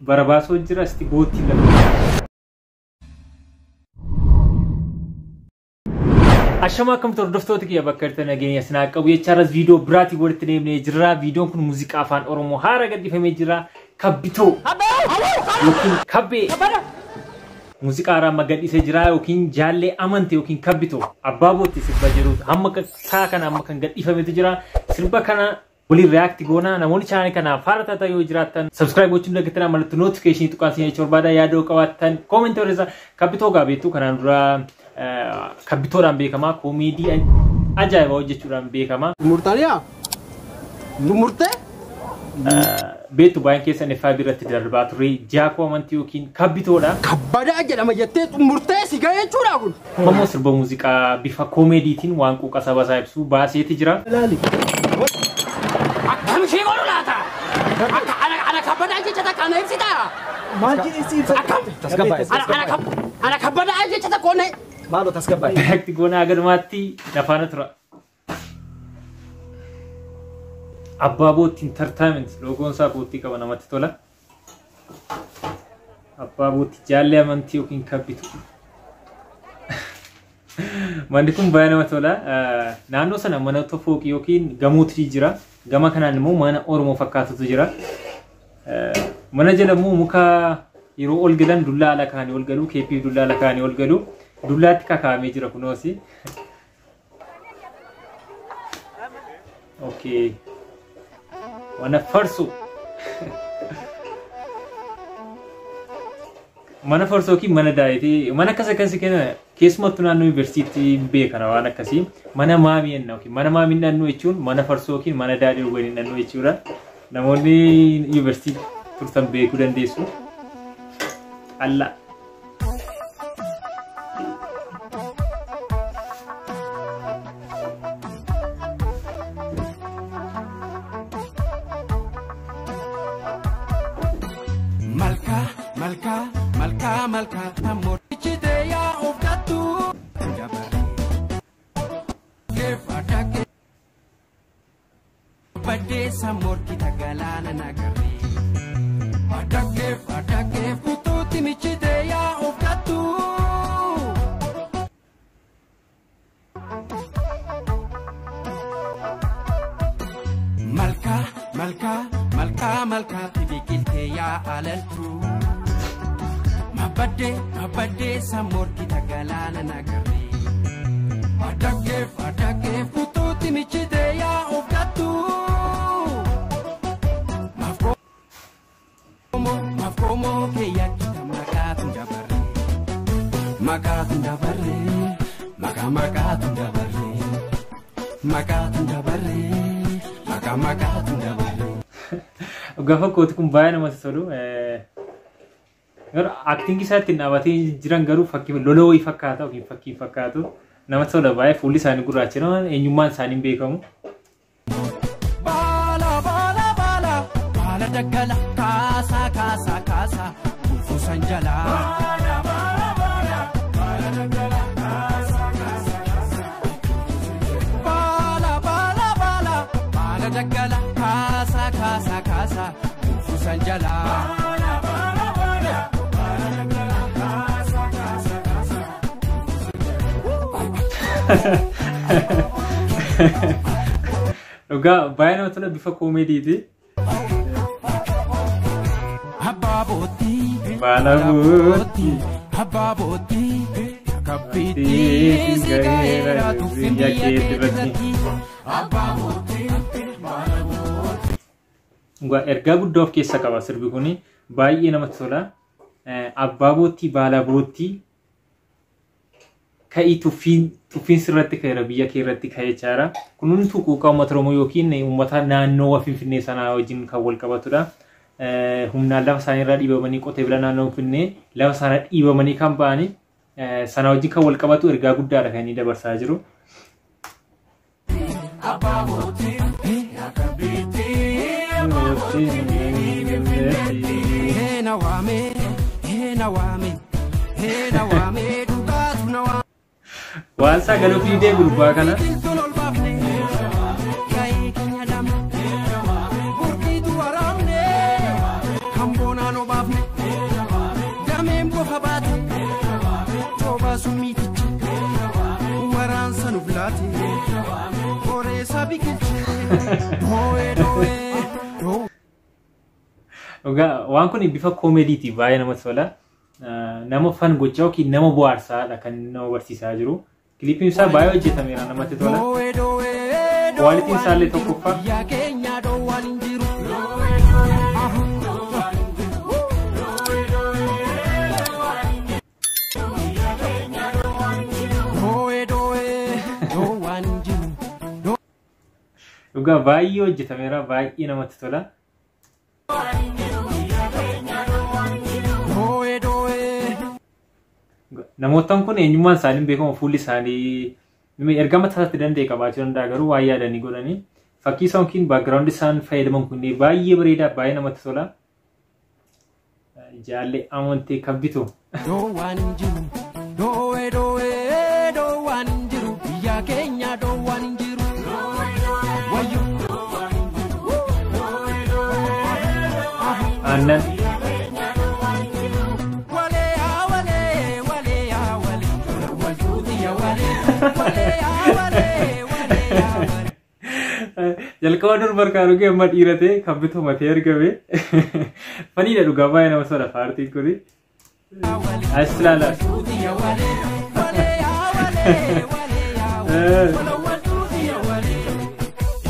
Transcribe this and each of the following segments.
Barabaasoo jira asitti boottiin lafa. Ashama akkamtu hordoftoota kiyya bakka jirtan nageenya isin haa qabu jecha har'as viidiyoo biraatiin walitti deemnee jirra. Viidiyoon kun muuziqaa afaan Oromoo haara gadhiifamee jira. Kabbitoo yookiin Kabbee muuziqaa haaraa amma gadhiisee jira yookiin Jaallee Amante yookiin Kabbitoo Abbaa Bootti sirba jedhu hamma saa kana amma kan gadhiifametu jira. Sirba kana waliin react goona. Namoonni chaanalii kanaaf haara taatan yoo jiraattan subscribe gochuun dagatinaa, mallattoo notification tuqaan isin jechuu barbaada. Yaada yoo qabaattan comment barreessaa. Kabbitoo gaa beektu kanaan dura Kabbitoodhaan beekama. Koomeedii ajaa'ibaa hojjechuudhaan beekama. Murtaniyaa? Murtee? Beektu baay'een keessan FIB irratti darbaa ture. Jaakoo Amantii yookiin Kabbitoodha. Kabbadaa jedhama jettee murtee si ga'e jechuudha kun. Ammoo sirba muuziqaa bifa koomeediitiin waan quuqa saba isaa ibsu baaseeti jira. Akkam ishee godhu laata? Akka ana kabbadaa jecha takka ana ibsitaa? Maal jedhee si ibsa? Akkam? Tasgabbaa'e. Ana kabbadaa jecha takka onne. Maaloo tasgabbaa'e. React goonaa gadumaatti nafaana tura. Abbaa Bootti Entertainment loogoon isaa boottii qaba namatti tola. Abbaa Bootti Jaallee Amantii yookiin Kabbitu. Manni kun baay'ee nama tola. Naannoo sana mana fooqii yookiin gamootu jira. Gama kanaan immoo mana Oromoo fakkaatutu jira. Mana jala immoo muka yeroo ol galan dullaa ala kaanii ol galu, keeppii dullaa ala kaanii ol galu. Dullaatti kakaa'amee jira kunoosi. Okay. Mana farsoo. Mana farsoo yookiin mana daayitii mana akkas akkasii kana keessumattuu naannoo yuunivarsiitii beekana waan akkasii. Mana maamii jenna yookiin mana maamii naannoo jechuun mana farsoo yookiin mana daadhii dhuganii naannoo jechuudha. Namoonni yuunivarsiitii turtan beekuu dandeessu. Alla. Malkaa malkaa malkaa malkaa ammoo yaa of gattu. Baddeessa morkita galaana nagarree. Adakkeef adakkeef kutuutti michitee yaa of gattu. Malkaa malkaa malkaa malkaatti biqiltee yaa alaltu. Mabaddee mabaddeessa morkita galaana nagarree. Adakkeef adakkeef kutuutti michitee yaa of gattu. Mafkoomoo keeyyakita maqaatu dabarree. Maqaatu dabarree maqaa maqaatu dabarree. Maqaatu dabarree maqaa maqaatu dabarree. Gaafa kooti kun baay'ee namatti tolu. Garuu acting isaa ittiin dhaabatee jiran garuu fakkii lola wayii fakkaata yookiin fakkii fakkaatu. Namatti tola baay'ee, fuulli isaanii gurraacha, eenyummaan isaanii hin beekamu. Baala baala baala baala daggala kaasaa kaasaa kaasaa kufuusan jalaa. Baala baala baala baala daggala kaasaa kaasaa kaasaa. Baala baala baala baala daggala kaasaa kaasaa kaasaa kufuusan jalaa. Baala baala baala baala daggala kaasaa kaasaa kaasaa. Dhugaa baay'ee namatti tola, bifa koomeediiti. Abbaa boottii. Baala boottii. Abbaa boottii. Kabbiitti si ga'eera tuffin biyya keetirratti. Abbaa boottii. Baala boottii. Dhugaa ergaa guddaa of keessaa qaba sirbi kuni, baay'ee namatti tola. Abbaa boottii baala boottii ka'ii tuffiin sirratti ka'eera biyya kee irratti ka'ee jechaadha. Kun hundumtuu quuqaa uummata Oromoo yookiin uummata naannoo Finfinnee sanaa wajjin kan wal qabatudha. Humnaan lafa isaanii irraa dhiibamanii, qotee bulaa naannoo Finfinnee lafa isaanii dhiibamanii kan ba'anii sana wajjin kan wal qabatu ergaa guddaadha kan inni dabarsaa jiru. Abbaa boottii. Kabbiitti. Abbaa boottii. Heena waame heena waame heena waame dhugaatu na waame. Waan isaa galuuf didee gurbaa kana. Biqiltuun ol baafne ga'ee keenya dhabne burqiitu waraabne. Dhoowee dhoowee dhoowee. Dhugaa waan kun bifa koomediiti, baay'ee namatti tola. Nama fun gochaa yookiin nama bohaarsaadha kan nama barsiisaa jiru. Kilipiin isaa baay'ee hojjetameera, namatti tola. Dhoowee dhoowee. Qualityn isaallee tokkoffaa. Biyya keenya dhoowwaan hin jiru. Dhoowee dhoowee dhoowwaan hin jiru. Dhugaa baay'ee hojjetameera, baay'ee namatti tola. Dhoowee dhoowee. Namoottan kun eenyummaan isaanii hin beekamu, fuulli isaanii erga mataa isaatti danda'e qabaachuu danda'a, garuu waan yaadanii godhanii. Fakkii isaan yookiin background isaan fayyadaman kun baay'ee bareedaa, baay'ee namatti tola. Jaallee Amantee Kabbitu. Dhoowwaan hin jiru. Dhoowee dhoowee dhoowwaan hin jiru. Biyya keenya dhoowwaan hin jiru. Wayyo. Aannan. Walee haa walee walee haa walee. Walfuuti yaa walee. Walee haa walee walee haa walee. Jalqaba dur barkaa dhugee amma dhiiratee Kabbitu matee argame. Faniidha dhugaa, baay'ee nama tola paartiin kuni. As ilaala. Walfuuti yaa walee. Walee haa walee walee haa walee. Walfuuti yaa walee.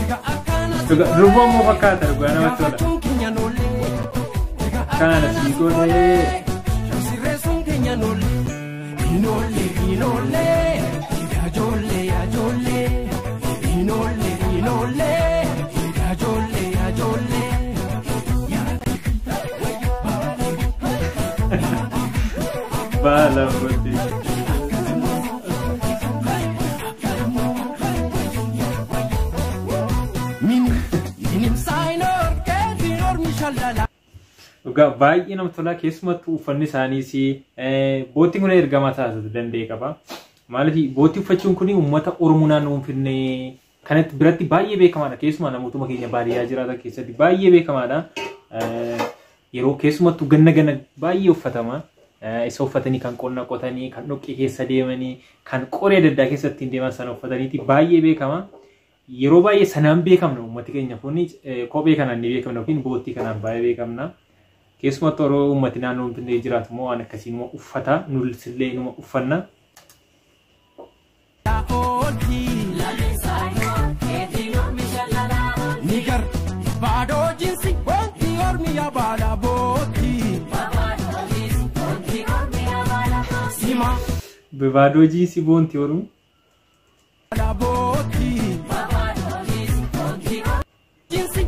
Egaa akkana Dhugaa durba immoo fakkaata, dhugaa namatti tola. gaafachuun keenya noollee. Egaa Kana sii godhee. Sirreessuun keenya noollee. Inoollee inoollee. Ijoollee ijoollee. Inoollee inoollee. Ijoollee ijoollee. Baala booti. Minim saayinoor keetiin ormi shallala. Dhugaa baay'ee namatti tola, keessumattuu uffanni isaaniis boottiin kun erga mataa isaa danda'e qaba. Maaliif boottii uffachuun kun uummata Oromoo naannoo Finfinnee kanatti biratti baay'ee beekamaadha. Keessumaa namootuma keenya baadiyyaa jiraatan keessatti baay'ee beekamaadha. Yeroo keessumattuu ganna ganna baay'ee uffatama. Isa uffatanii kan qonna qotanii, kan dhoqqee keessa deemanii, kan qoree adda addaa keessa ittiin deeman sana uffataniiti baay'ee beekama. Yeroo baay'ee sanaan beekamna, uummati keenya kun kophee kanaan ni beekamna yookiin boottii kanaan baay'ee beekamna. Keessumattuu yeroo uummati naannoo Finfinnee jiraatu immoo waan akkasii numa uffata, nulisillee numa uffanna. Oolti. Nigar baadoo jinsi wanti ormi yaa baala booti. Sima Baadoo jiinsi boonti ormi. baala booti. Jinsi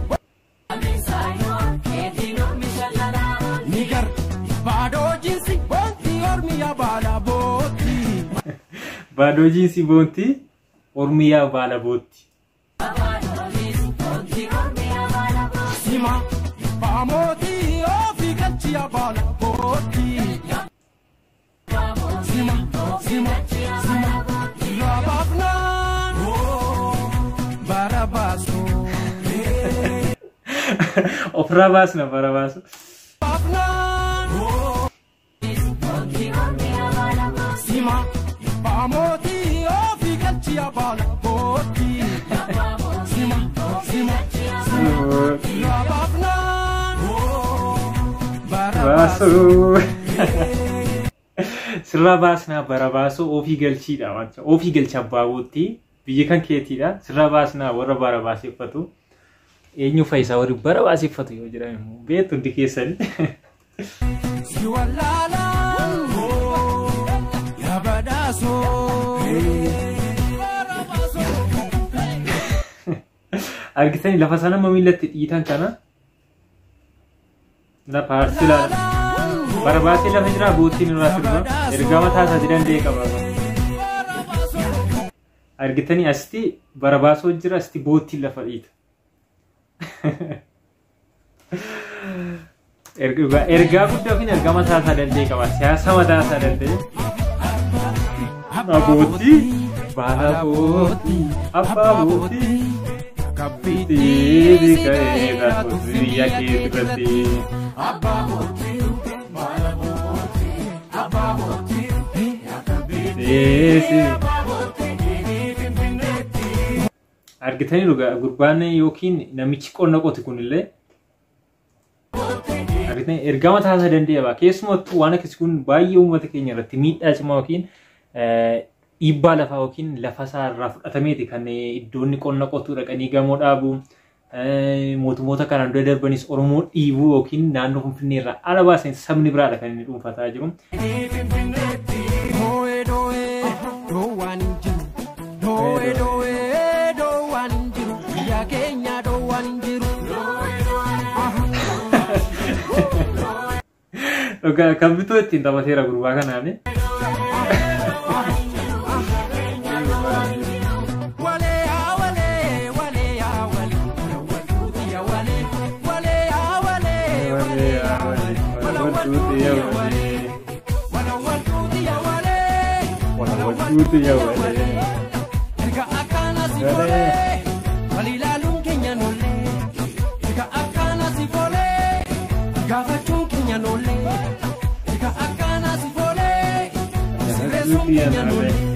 nigar baadoo jinsi wanti ormi yaa baala booti. Baadoo jiinsi boonti ormi yaa baala bootti. Sima baamooti ofii galchi yaa baala booti. Sima sima sima rabaafnaa bara baasu. Ofirraa baasna bara baasu. Baafnaa sima baamooti ofii galchi yaa baala booti. Sima sima sima rabaafnaa bara baasu. Baasuu. Sirraa baasnaa bara baasuu ofii galchiidha wanta. Ofii galcha abbaa bootti biyya kan keetiidha. Sirraa baasnaa warra bara baaseffatu. Eenyu faayisaa warri bara baaseffatu yoo jedhame immoo beektu hundi keessan. Si wallaalaan yaa badhaasoo. Argitanii lafa sana amma miillatti dhiitan kana lafa aarsi ilaala. Bara baasee lafa jira, boottiin irraa sirba. Ergaa mataa isaatii danda'e qaba. Argitanii asitti bara baasoo jira, asitti boottiin lafa dhiita. Ergaa guddaa fi ergaa mataa isaa danda'e qaba. Siyaasa mataa isaa danda'e. Abbootii, baala bootii, abbaa bootii. Kabbiitii ka'ee biyya kee irratti. Abbaa bootii, baala bootii, abbaa bootii, yaa kabbiitii, abbaa bootii, Finfinneetti. Argitanii dhugaa gurbaan yookiin namichi qonna qotu kunillee argitanii ergaa mataa isaa danda'e ba'a. Keessumattuu waan akkasii kun baay'ee uummata keenya irratti miidhaa cimaa yookiin dhiibbaa lafaa yookiin lafa isaa irraa fudhatameeti kan iddoonni qonna qotuu dhaqanii gamoo dhaabu. Mootummoota kanaan dura darbanis Oromoo dhiibuu yookiin naannoo Finfinnee irraa ala baasan sabni biraadha kan inni dhuunfataa jiru. Doo'ee doo'ee doowwaan hin jiru. Doo'ee doo'ee doowwaan hin jiru. Biyya keenya doowwaan hin jiru. Dhugaa kan bitoo ittiin taphateera gurbaa kanaani. Walee haa walee walee haa walee. Walawaltuuti yaa walee. Walee haa walee walee haa walee. Walawaltuuti yaa walee. Walawaltuuti yaa walee. Walawaltuuti yaa walee. Erga akkana si golee wal ilaaluun keenya noollee. Erga akkana si golee gaafachuun keenya noollee. Erga akkana si golee sirreessuun keenya noollee.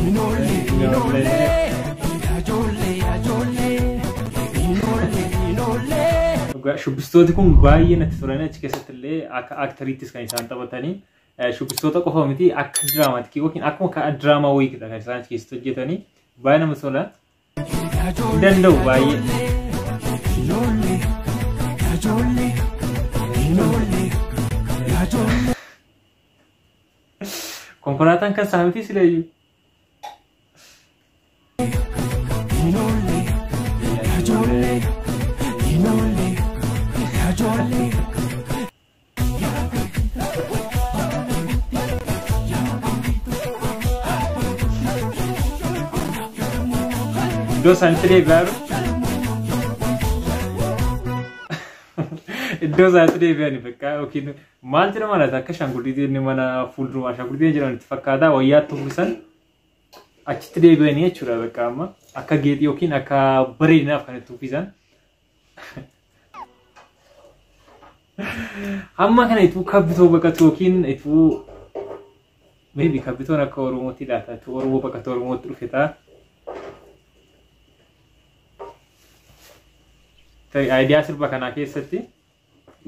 Inoollee inoollee ijoollee ijoollee inoollee inoollee. Dhugaa shubbistooti kun baay'ee natti tolan. Achi keessatti illee akka aktariittis kan isaan taphatanii shubbistoota qofa miti, akka diraamaatikii yookiin akkuma ka diraamaa wayiitidha kan isaan achi keessatti hojjetanii, baay'ee namatti tola. Hin danda'u baay'ee. Inoollee ijoollee inoollee ijoollee. Konkolaataan kan isaa miti sileeyyuu. Inoollee ijoollee inoollee ijoollee. Iddoo isaanitti deebi'aa jiru. Iddoo isaanitti deebi'anii bakka yookiin maal jedhama laata, akka ashaangulliitii inni mana fuulduruma ashaangulliitii jedhamu itti fakkaata, wayyaatti uwwisan achitti deebi'anii jechuudha. Bakka amma akka geexii yookiin akka bareedinaaf kan itti uffisan. Amma kana ituu kabbitoo baqatu yookiin ituu maybe kabbitoon akka Oromootti laata, ituu Oromoo baqatu Oromootti dhufe ta'a. Ta'i idea sirba kanaa keessatti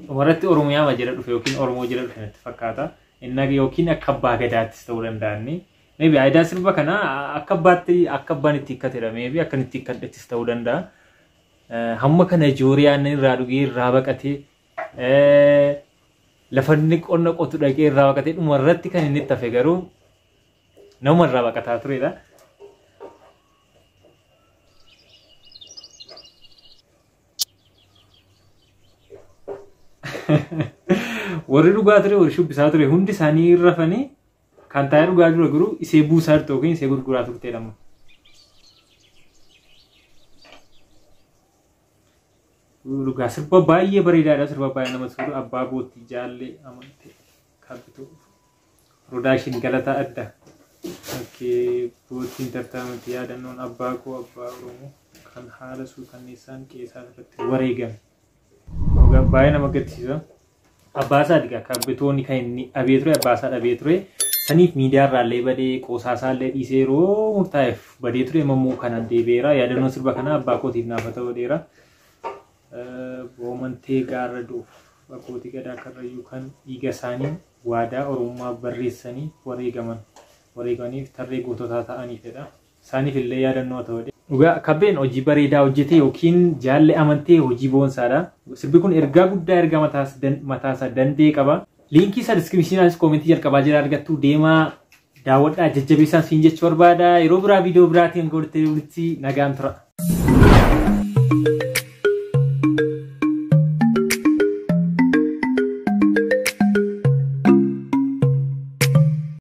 dhumarratti Oromiyaa jala dhufe yookiin Oromoo jala dhufe natti fakkaata. Inni yookiin akka abbaa gadaattis ta'uu danda'anni. Maybe idea sirba kanaa akka abbaatti akka abbaan itti hiikkatedha. Maybe akka inni itti hiikkadhettis ta'uu danda'a. Hamma kana joorii aannan irraa dhugee irraa baqatee, lafa inni qonna qotu dhaqee irraa baqatee, dhumarratti kan inni itti hafe garuu nama irraa baqataa turedha. Warri dhugaa ture, warri shubbisaa ture hundi isaanii rafanii, kan taa'ee dhugaa jiru garuu isee buusaa jirtu yookiin isee gurguraa turtedha amma. Dhugaa sirba baay'ee bareedaadha. Sirba baay'ee namatti tolu. Abbaa Boottii Jaallee Amantee Kabbitoo. Production Galataa Adda. Okay, Boottii Entertainment. Yaadannoon abbaa koo, abbaa Oromoo kan haala suukanneessaan qeesaa irratti wareegame. Dhugaa baay'ee nama gaddisiisa. Abbaa isaati egaa Kabbitoonni kan inni dhabee ture, abbaa isaa dhabee ture. Saniif miidiyaa irraa illee badee, qoosaa isaa illee dhiisee yeroo murtaa'eef badee ture, immoo kanan deebi'eera. Yaadannoon sirba kanaa abbaa kootiif naaf ta'u dheera. Boomantee gaarra duuf abbootii gadaa Karrayyuu kan dhiiga isaanii waadaa Oromummaa barreessanii wareegaman wareegamaniif tarree goototaa ta'aniifidha. Isaaniif illee yaadannoo ta'u. Dhugaa Kabbeen hojii bareedaa hojjete yookiin Jaalle Amantee hojii boonsaadha. Sirbi kun ergaa guddaa, ergaa mataasaa danda'e qaba. Liinkii isaa descriptionaanis commentii jalqabaa jira argattu, deemaa daawwadhaa, jajjabeessaan siin jechuu barbaada. Yeroo biraa viidiyoo biraatiin walitti nagaan tura.